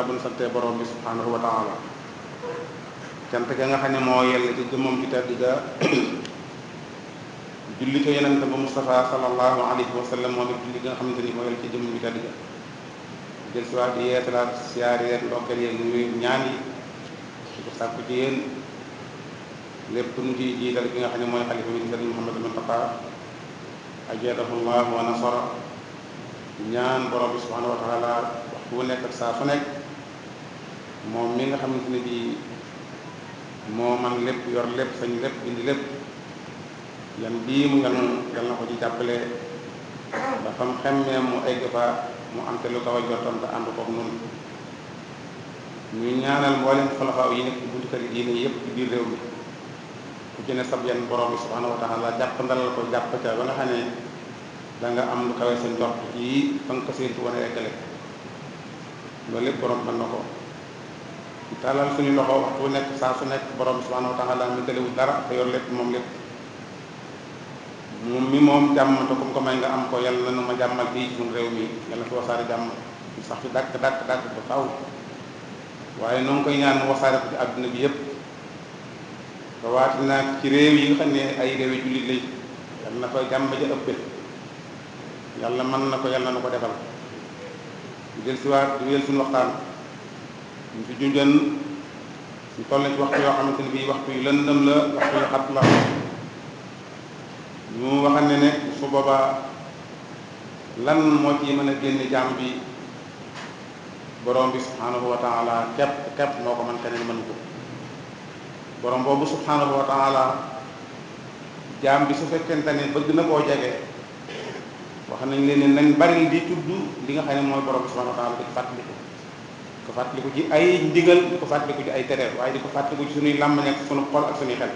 ginnaaw bu ñu santee borom bi subhanahu wa taala cant ga nga xam ne moo yell ci jëmmam ci tedd ga julli ko yonente ba Mustafa sallallahu alayhi wa sallam moom it julli ga nga xamante ni moo yell ci jëmmam ci tedd ga jël si waat di yeetalaat siyaar yeeg ndokkeel yeeg nuyu ñaan yi di ko sàkku ci yéen lépp nu ciy jiital ki nga xam ne mooy xalifa bi di sëriñ Muhammadu Muntaqa ajadahu llah wa nasara ñaan borom bi subhanahu wa taala waxtu wu nekk ak saa su nekk moom mi nga xamante ne bii moo man lépp yor lépp sañ lépp indi lépp yan bii mu yal na ko ci jàppale ba fam xemmee mu egg fa mu am te lu kaw a jortam te ànd koog noonu ñuy ñaanal mboolem xulafaa yi nekk ci buntu kër yi diine yëpp ci biir réew mi ku ci ne sab yan borom bi subhanahu wa taala jàpp ndalal ko jàpp ca ba nga xam ne da nga am lu kawee seen jort ci fa nga ko séentu wane eggale loolu lépp borom mën na ko tàllal suñu loxo waxtu nekk saa su nekk borom bi subhanahu wa taala mi tëlewul dara te yor lépp moom lépp moom mi moom jàmm te comme ko may nga am ko yàlla na ma jàmmal fii ci suñu réew mi yàlla fi wasaare jàmm ñu sax fi dàkk ba faw waaye noo ngi koy ñaan mu wasaare ko ci àdduna bi yépp rawaati naag ci réew yi nga xam ne ay réew yi jullit lañ yàlla na fa jàmm ja ëppe yàlla mën na ko yàlla na ko defal ñu del siwaat di wéyal suñu waxtaan ñu fi junjën ñu toll ci waxtu yoo xamante ne bii waxtu yu lëndëm la waxtu yu xat la ñu waxam ne su boobaa lan moo ci mën a génne jaam bi borom bi subhanahu wa taala képp moo ko mën keneen mënu ko borom boobu subhanahu wa taala jaam bi su fekkente ne bëgg na koo jege wax nañ leen ne nañ bari di tudd li nga xam ne mooy borom bi subhanahu wa taala di ko fàttaliku ci ay ndigal di ko fàttaliku ci ay tere waaye di ko fàttaliku ci suñuy làmmiñ ak suñu xol ak suñuy xel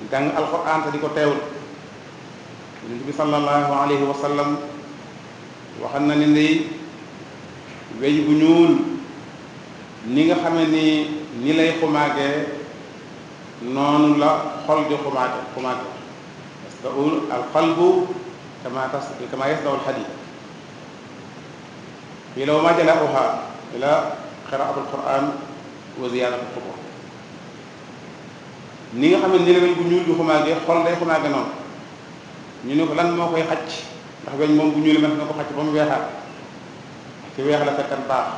di jàng alxuraan te di ko teewul yonent bi sallallahu alayhi wa sallam waxal na ne ndey weñ bu ñuul ni nga xamee ni lay xumaagee noonu la xol di xumaage yasda'u al qalbu kama yasda'u al hadid fii la wa ma jala'uha ila qira'atul quran wa ziyadatul qubur ni nga xam ne ni la weñ bu ñuul di xumaagee xol day xumaage noonu ñu ne ko lan moo koy xacc ndax weñ moom bu ñuul mën nga ko xacc ba mu weexaat ci weex la fekkan baax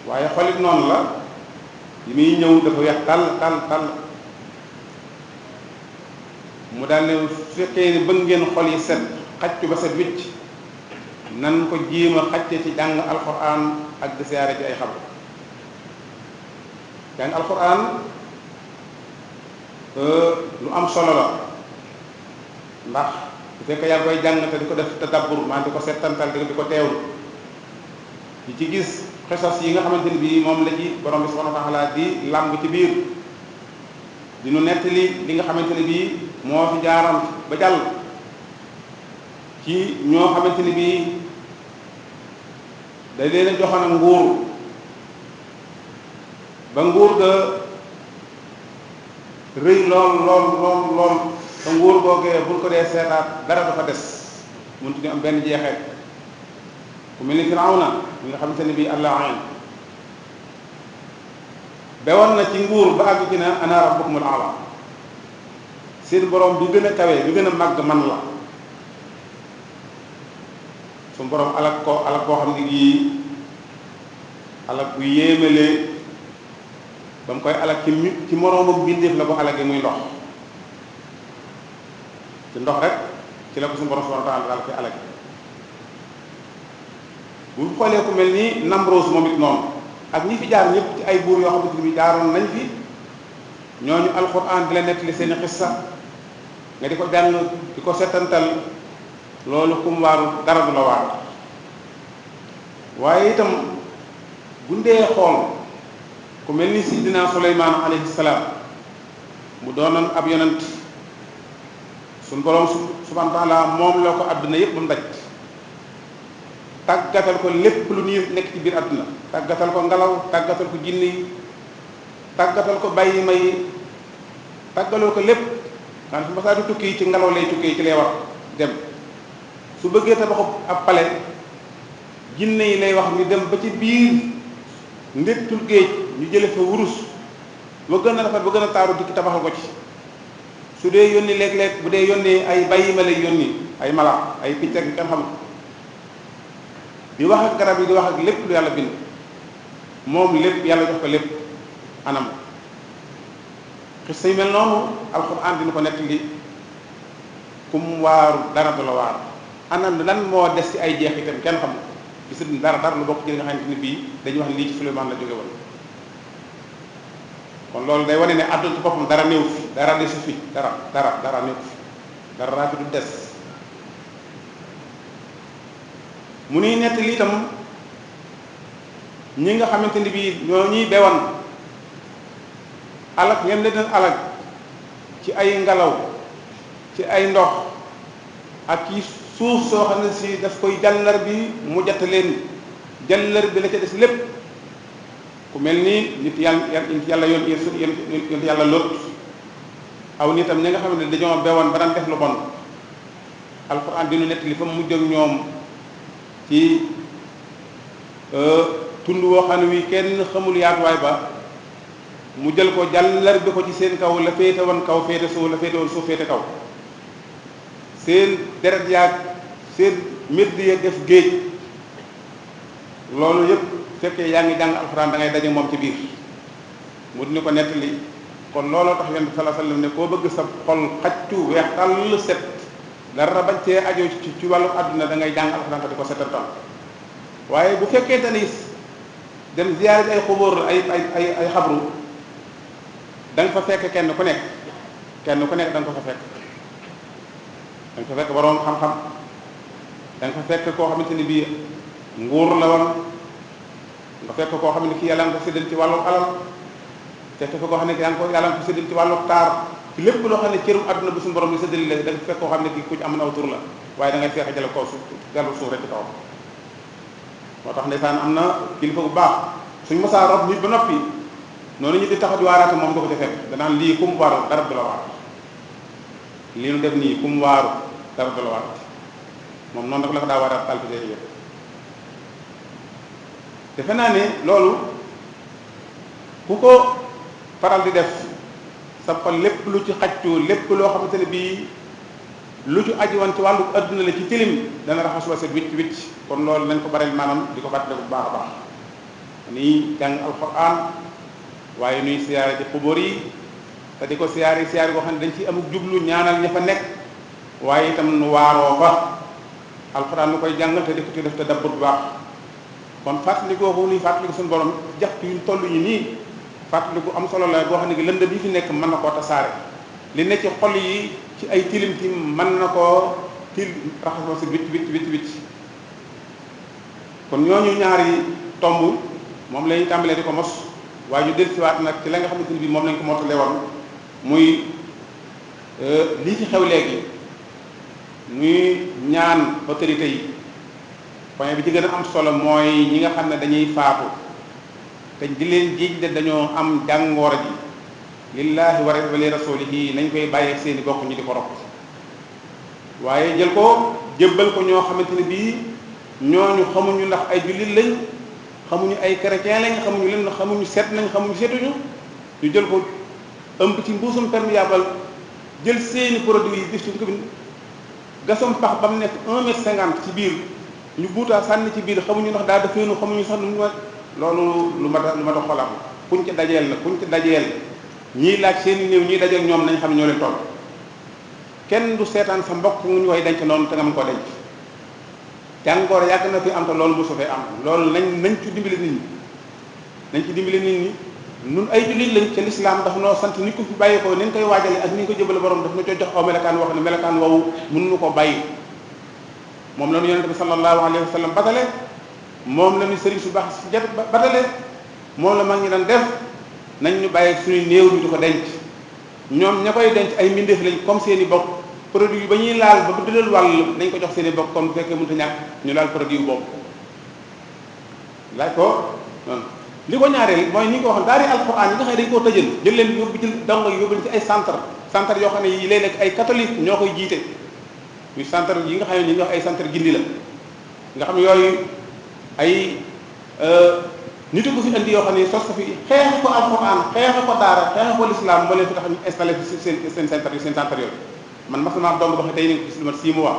waaye xolit noonu la yi muy ñëw dafa weex tàll mu daal ne su fekkee ne bëgg ngeen xol yi set xaccu ba set wicc nan ko jéem a xacce ci jàng alquran ak di siyaare ci ay xabru jàng alquran lu am solo la ndax bu fekkee yaa koy jàng te di ko def tadabbur maa di ko settantal di ko teewlu di ci gis xisas yi nga xamante ni bii moom la ci borom bi subhanahu wa taala di làmb ci biir di nu nettali li nga xamante ne bii moo fi jaaram ba jàll ci ñoo xamante ni bii day leen a joxoon ak nguur ba nguur ga rëy lool te nguur googee bul ko dee seetaat dara dafa des mënut ñu am benn jeexeet ku mel ni Firawna mi nga xamante ne bii Allah bewoon na ci nguur ba àgg ci ne ana rabbukumul a'la seen borom bi gën a kawe bi gën a màgg man la su borom alak koo xam ne gii alak bu yéemale ba mu koy alak ci moroomam bindeef la ko alagee muy ndox ci ndox rek ci la ko suñu borom subhanahu wa ta'ala daal koy alagee bu xoolee ku mel ni Namroos moom it noonu ak ñi fi jaar ñëpp ci ay buur yoo xamante ni bi jaaroon nañ fi ñooñu alxuraan di la nettali seeni xissa nga di ko jàng di ko settantal loolu kum waaru dara du la waar waaye itam bu ndee xool ku mel ni sidina Suleymaan alayhi salaam mu doonoon ab yonent suñ borom subhanahu wa ta'ala moom la ko àdduna yëpp ba mu daj tàggatal ko lépp lu ñuy nekk ci biir àdduna tàggatal ko ngelaw tàggatal ko jinne yi tàggatal ko bàyyi may tàggaloo ko lépp xanaa su masaa di tukki ci ngelaw lay tukki ci lay war dem su bëggee tabaxu ab pale jinne yi lay wax ñu dem ba ci biir ndettul géej ñu jële fa wurus ba gën a rafet ba gën a taaru dikk tabaxal ko ci su dee yónni léeg-léeg bu dee yónnee ay bàyyi ma lay yónni ay mala ay picc ak kenn xamul di wax ak garab yi di wax ak lépp lu yàlla bind moom lépp yàlla jox ko lépp anam xis yu mel noonu alxuraan dina ko nettali kum waaru dara du la waar anam lan moo des ci ay jeexitam kenn xam gis dara lu bokk ci li nga xamante ni bii dañuy wax ne lii ci Suleymaan la jóge woon kon loolu day wane ne àdduna ci boppam dara néew fi dara desu fi dara néew fi dara raa fi du des mu nuy nett li itam ñi nga xamante ni bii ñoo ñuy bewan alak ñem leen alak ci ay ngelaw ci ay ndox ak ci suuf soo xam ne si daf koy jàllar bi mu jatt leen jàllar bi la ca des lépp ku mel ni nit yàlla yoon yàlla lot aw nitam ñi nga xam ne dañoo bewoon ba daan def lu bon alxuraan dinu nettali fa mu mujj ak ñoom ci tund woo xam ne wi kenn xamul yaatuwaay ba mu jël ko jàllar bi ko ci seen kaw la féete woon kaw féete suuf la féete woon suuf féete kaw seen deret yaag seen mbir ya def géej loolu yëpp fekkee yaa ngi jàng alxuraan da ngay daje moom ci biir mu dina ko nettali kon looloo tax yonent bi sallallahu alayhi wasallam ne koo bëgg sa xol xaccu weex tàll set dara bañ cee ajo ci wàllu àdduna da ngay jàng alxuraan di ko setantal waaye bu fekkee te ni dem ziyaare ay xubóor ay xabru da nga fa fekk kenn ku nekk da nga ko fa fekk da nga fa fekk boroom xam-xam da nga fa fekk koo xamante ni bii nguur la woon nga fekk koo xam ne kii yàlla nga ko séddal ci wàllu alal fekk koo xam ne kii yàlla nga ko séddal ci wàllu taar ci lépp loo xam ne cërum àdduna bi suñu borom bi séddal la da nga fekk koo xam ne kii ku ci am na aw tur la waaye da ngay fexe jële koo suuf dellu suuf rek ci kaw moo tax ndeysaan am na kilifa bu baax suñ mosaa rob nit ba noppi noonu ñu di tax di waaraate moom du ko ci fekk danaan lii kum waaru dara du la waar lii nu def nii kum waaru dara du la waar moom noonu rek la ko daa waaraat talbité yëpp defe naa ne loolu ku ko faral di def sa xol lépp lu ci xaccu lépp loo xamante ne bii lu ci aju woon ci wàllu adduna la ci tilim dana raxas wa set wicc wicc kon loolu nañ ko bareel maanaam di ko fàttaliku bu baax a baax nii jàng alquran waaye nuy siyaare ci xubóor yi te di ko siyaare boo xam ne dañ ciy amuk jublu ñaanal ña fa nekk waaye itam nu waaroo fa alquran nu koy jàngal te di ko ci def te dabbur bu baax kon fàttalikoo ko nuy fàttaliku suñu borom jaxtu yu toll yi nii fàttaliku am solo la boo xam ne gi lëndëm yi fi nekk mën na koo tasaare li ne ci xol yi ci ay tilim tim mën na koo raxasoo si wicc kon ñooñu ñaari tomb moom la ñuy tàmbalee di ko mos waaye ñu dellusiwaat nag ci la nga xamante ni bii moom lañ ko mottalee woon muy lii fi xew léegi muy ñaan autorité yi point bi ci gën a am solo mooy ñi nga xam ne dañuy faatu te di leen jiiñ de dañoo am jàngoor ji lillahi wa li rasulihi nañ koy bàyyi ak seeni bokk ñu di ko ropp waaye jël ko jébbal ko ñoo xamante ne bii ñooñu xamuñu ndax ay jullit lañ xamuñu ay chrétien lañ xamuñu leen xamuñu set nañ xamuñu setuñu ñu jël ko ëmb ci mbuusum perméable jël seeni produit yi def ci ko bi gasam pax ba mu nekk 1,50 m ci biir ñu buutaa sànni ci biir xamuñu ndax daa defeenu xamuñu sax nu loolu lu mat a xoolaat kuñ ci dajeel ñii laaj seeni néew ñii dajeel ñoom nañ xam ne ñoo leen toll kenn du seetaan sa mbokk mu ñu koy denc noonu te nga mën koo denc jàngoor yàgg na fi am te loolu mosu fee am loolu nañ ci dimbali nit ñi nun ay jullit lañ ca lislaam daf noo sant ni ko fi bàyyi ko ni koy waajale ak ni ko jëbale borom daf na co jox aw melekaan wax ne melekaan woowu mënuñu ko bàyyi moom la ñu yonente bi sallallahu alayhi wa sallam batale moom la ñu sëriñ su baax si jot batale moom la mag ñi daan def nañ ñu bàyyi suñuy néew ñu di ko denc ñoom ña koy denc ay mbindeef lañ comme seen i bokk produit ba ñuy laal ba bu dëlal wàll nañ ko jox seen i bokk comme bu fekkee mënta ñàkk ñu laal produit boobu laaj ko noonu li ko ñaareel mooy ni nga ko waxoon daari alquran yi nga xam ne dañ koo tëjal jël leen yóbbu jël dongo yóbbu leen ci ay centre yoo xam ne yi léeg-léeg ay catholique ñoo koy jiite muy centre yi nga xam ne ñi nga wax ay centre gindi la nga xam ne yooyu ay nit ko fi indi yoo xam ne sos ko fi xeexe ko alquran xeexe ko daara xeexe ko l'islam moo leen fi tax ñu installé fi seen centre yooyu man mas naa dong doxe tey ni gis lu mat 6 mois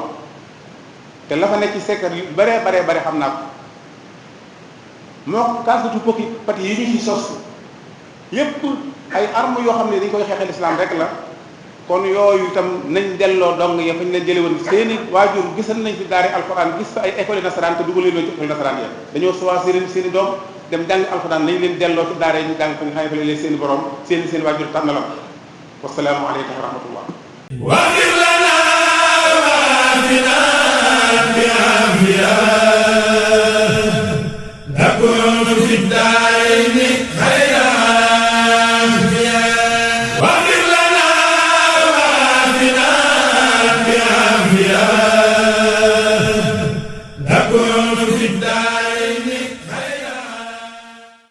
te la fa nekk ci secteur yu bare xam naa ko moo kaasatu pokki pati yi ñu ci sos yépp ay armes yoo xam ne dañ koy xeexee l'islam rek la kon yooyu itam nañ delloo dong ya fañ leen jële woon seeni waajur gisal nañ fi daari alxuraan gis fa ay école nasaraan te dugal leen ci école nasaraan ya dañoo choisir seeni doom dem jàng alxuraan nañ leen delloo ci daara yi ñu jàng fa nga xam ne fa leen seeni borom seen waajur tànnalam wasalaamu aleykum wa rahmatullah